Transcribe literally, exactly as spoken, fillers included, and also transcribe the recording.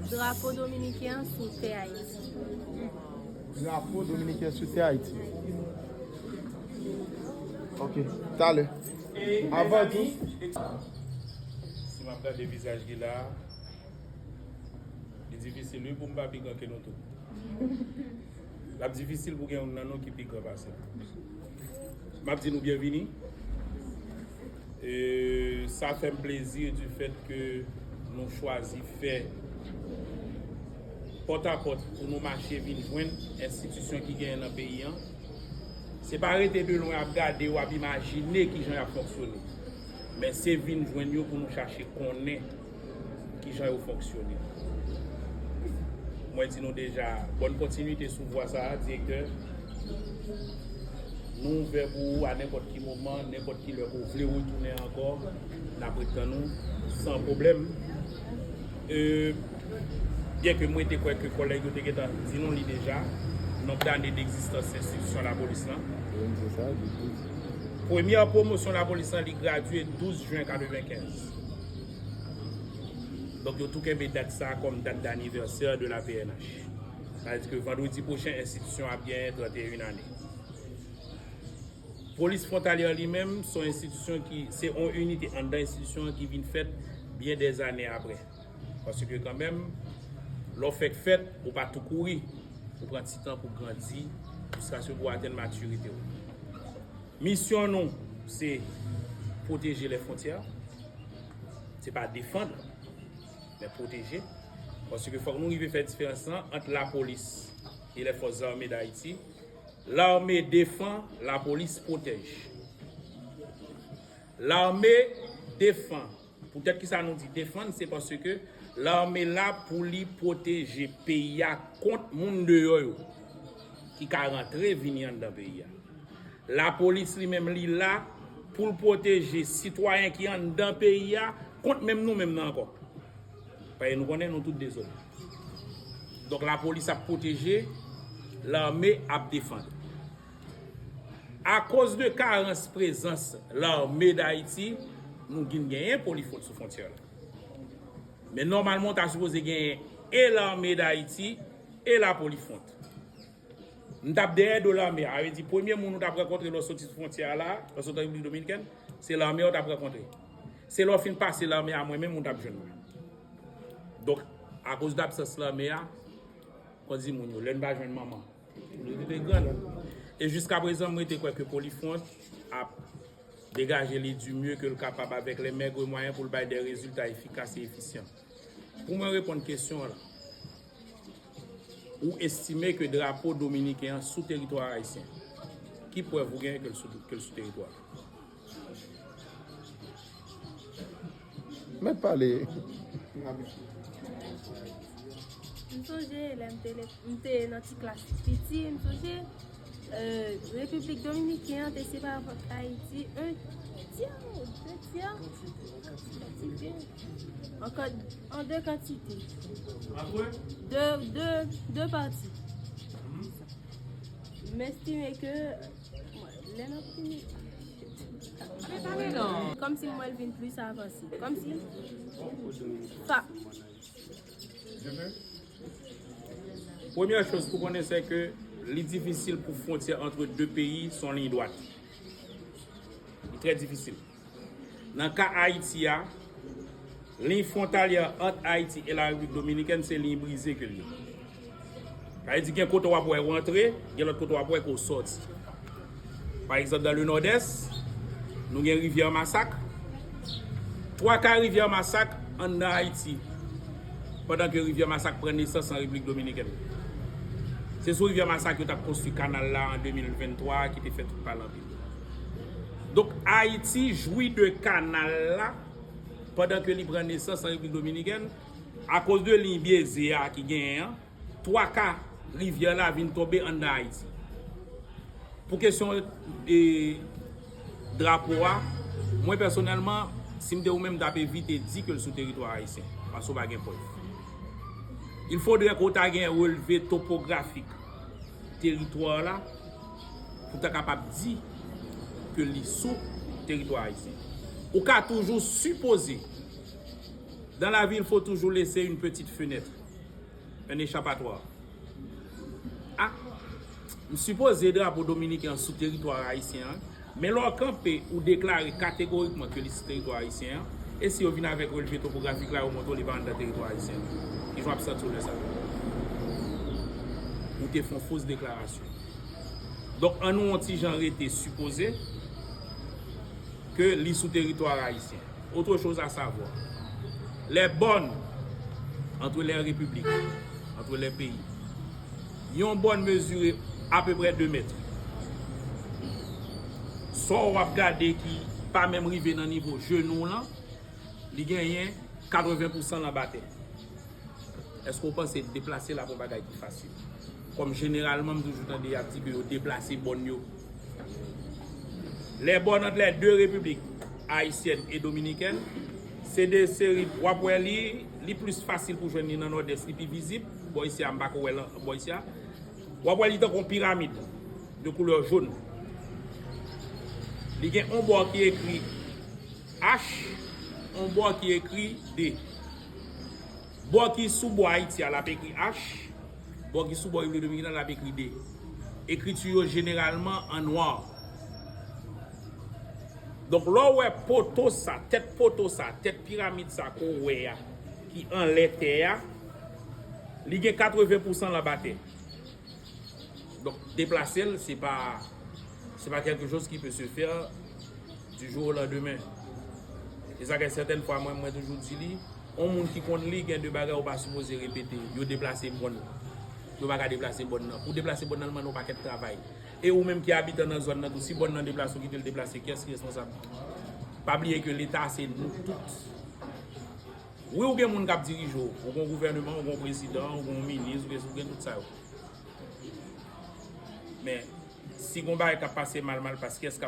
Drapo dominiken an sou tè Ayiti. Drapo dominiken sou tè Ayiti. Ok, talè. Avan tou, si m ap gade vizaj ki la a, li difisil wi pou m pa pi gran ke nou tout. L ap difisil pou gen youn nan nou ki pi gran pase m. M ap di nou byenvini. E sa fè m plezi du fait ke nou chwazi fè pòtapòt pou nou mache vin jwenn enstitisyon ki genyen nan peyi an. Se pa rete de lwen ap gade yo, ap imajine kijan y ap fonksyone. Men se vin jwenn yo pou nou chache konnen kijan yo fonksyone. Mwen di nou deja, bòn kontinite sou vwa sa a, direktè. Nou ouvè pou ou a nenpòt ki moman, nenpòt ki lè ke w vle retounen ankò, n ap ret tann ou san pwoblèm. E, byen ke mwen te kwè ke kòlèg yo te gentan di nou li deja, nonb dane degzistans enstitisyon lapolis lan. Wi, m di sa depi. Premyè pwomosyon lapolis lan, li gradye douz jen katrevenkenz. Donk, yo tou kenbe dat sa a kòm dat d'anniversaire de la P N H. Sa vle di ke vandredi pwochen, enstitisyon ap gen trannteyen ane. Polis fwontalyè li menm, se yon enstitisyon ki, se yon inite anndan enstitisyon an ki vin fèt byen dèzane apre. Paske kanmenm, lè w fèk fèt, ou pa tou kouri. Ou pran ti tan pou grandi, jiskaske pou w atenn matirite w. Misyon nou, se pwoteje lè fwontyè. Se pa defann, men pwoteje. Paske fòk nou rive fè diferans lan ant lapolis e lè fòs zame d Ayiti. Lame defann, lapolis pwotèj. Lame defann. Poutèt ki sa nou di defann, se paske lame la pou li pwoteje peyi a kont moun deyò yo ki ka rantre vini anndan peyi a. Lapolis li menm li la pou l pwoteje sitwayen ki anndan peyi a kont menm nou menm nan ankò. Paske nou konnen nou tout dezòde. Donk lapolis ap pwoteje, lame ap defann. Akoz de karans prezans lame d Ayiti, nou vin genyen Polifwont sou fwontyè la. Men nòmalman, w ta sipoze genyen e lame d Ayiti e la Polifwont. M t ap dèyè do lame a. Sa vle di, premye moun ou t ap rankontre lè w soti sou fwontyè a la, lè w soti an Repiblik Dominikèn, se lame a w t ap rankontre. Se lè w fin pase lame a, mwen menm, ou t ap jwenn mwen. Donk, akoz de absans lame a, kon di moun yo, lè n pa jwenn manman, nou rete grann. E jiskaprezan, mwen te kwè ke Polifwont ap degaje li du mieux que l kapab avèk les maigres moyens pou l bay de rezilta efikas e efisyan. Pou mwen reponn kesyon an la, ou estime ke drapo dominiken an sou teritwa ayisyen. Ki prèv ou genyen ke l sou, ke l sou teritwa? Mèt pale. M sonje lè m te, le- m te nan ti klas piti, m sonje, euh, Repiblik Dominiken an te separe avèk Ayiti un tiers, deux tiers, kantite, an kan- an de kantite. De, de, de pati. M estime ke, lè n ap fini, kòmsi m wè l vin plis avanse. Kòmsi, fa- Premyè choz pou konnen, se ke li difisil pou fwontyè ant de peyi se yon liy dwat. Li trè difisil. Nan ka Ayiti a, liy fwontalyè ant Ayiti e la Repiblik Dominikèn, se liy brize ke l ye. Sa vle di, gen kote w ap wè w antre, gen lòt kote w ap wè ke w sòti. Pa egzanp, dans le Nord-Est, nou gen Rivyè Masak. Twa ka Rivyè Masak anndan Ayiti, pandan ke Rivyè Masak pran nesans an Repiblik Dominikèn. Se sou Rivyè Masak yo t ap konstwi kanal la an de mil venntwa a, ki te fè tout pale anpil. Donk, Ayiti jwi de kanal la pandan ke li pran nesans an Repiblik Dominikèn, akoz de liy byeze a ki genyen an, twa ka rivyè la vin tonbe anndan Ayiti. Pou kesyon, e, drapo a, mwen pèsonèlman, si m te ou menm, m t ap evite di ke l sou teritwa ayisyen, paske w pa gen prèv. Il faudrait ke w ta gen relve topografik teritwa la pou w ta kapab di ke li sou teritwa ayisyen. Ou ka toujou sipoze. Dans la vie, il faut toujours laisser une petite fenêtre. Un échappatoire. Ah, m sipoze drapo dominiken an sou teritwa ayisyen an, men lè w kanpe, ou deklare kategorikman ke li sou teritwa ayisyen an, e si yo vin avèk relve topografik la, yo montre w li pa anndan teritwa ayisyen an? Kijan w ap santi w lè sa? Ou te fè yon fos deklarasyon. Donk, ann nou yon ti jan rete sipoze ke li sou teritwa ayisyen. Autre chose à savoir, les bornes entre les républiques, entre les pays, yon bòn mezire apeprè de mèt. Sa w ap gade ki pa menm rive nan nivo jenou w lan, li genyen katreven pousan l anba tè. Èske w panse deplase l ap yon bagay ki fasil? Kòm jeneralman, m toujou tande y ap di ke yo deplase bòn yo. Les bornes entre les deux républiques, haïtienne et dominicaine, se de seri, w ap wè li, li plis fasil pou jwenn li nan Nòdès, li pi vizib. Bò isi a, m pa ko wè l bò isi a. W ap wè li tankou yon piramid de koulè jòn. Li gen yon bò ki ekri H, yon bò ki ekri D. Bò ki sou bò Ayiti a, l ap ekri H. Bò ki sou bò Repiblik Dominikèn an, l ap ekri D. Ekriti yo jeneralman an nwa. Donk, lè w wè poto sa, tèt poto sa, tèt piramid sa ke w wè a, ki anlè tè a, li gen katreven pousan l anba tè. Donk, deplase l, se pa, se pa quelque chose qui peut se faire du jour au lendemain. E sa fè sètèn fwa, mwen, mwen toujou di li, yon moun ki konn li, gen de bagay ou pa sipoze repete. Yo deplase bòn. Yo pa ka deplase bòn nan. Pou deplase bòn nan, li mande yon pakèt travay. E ou menm ki abitan nan zòn nan tou, si bòn nan deplase, ou kite l deplase, kiyès ki responsab? Pa bliye ke Leta se nou tout. Wi, ou gen moun k ap dirije w. Ou gen yon gouvèneman, ou gen yon prezidan, ou gen yon minis, ou gen, ou gen tout sa yo. Men, si gen yon bagay k ap pase mal, mal pase, kiyès k ap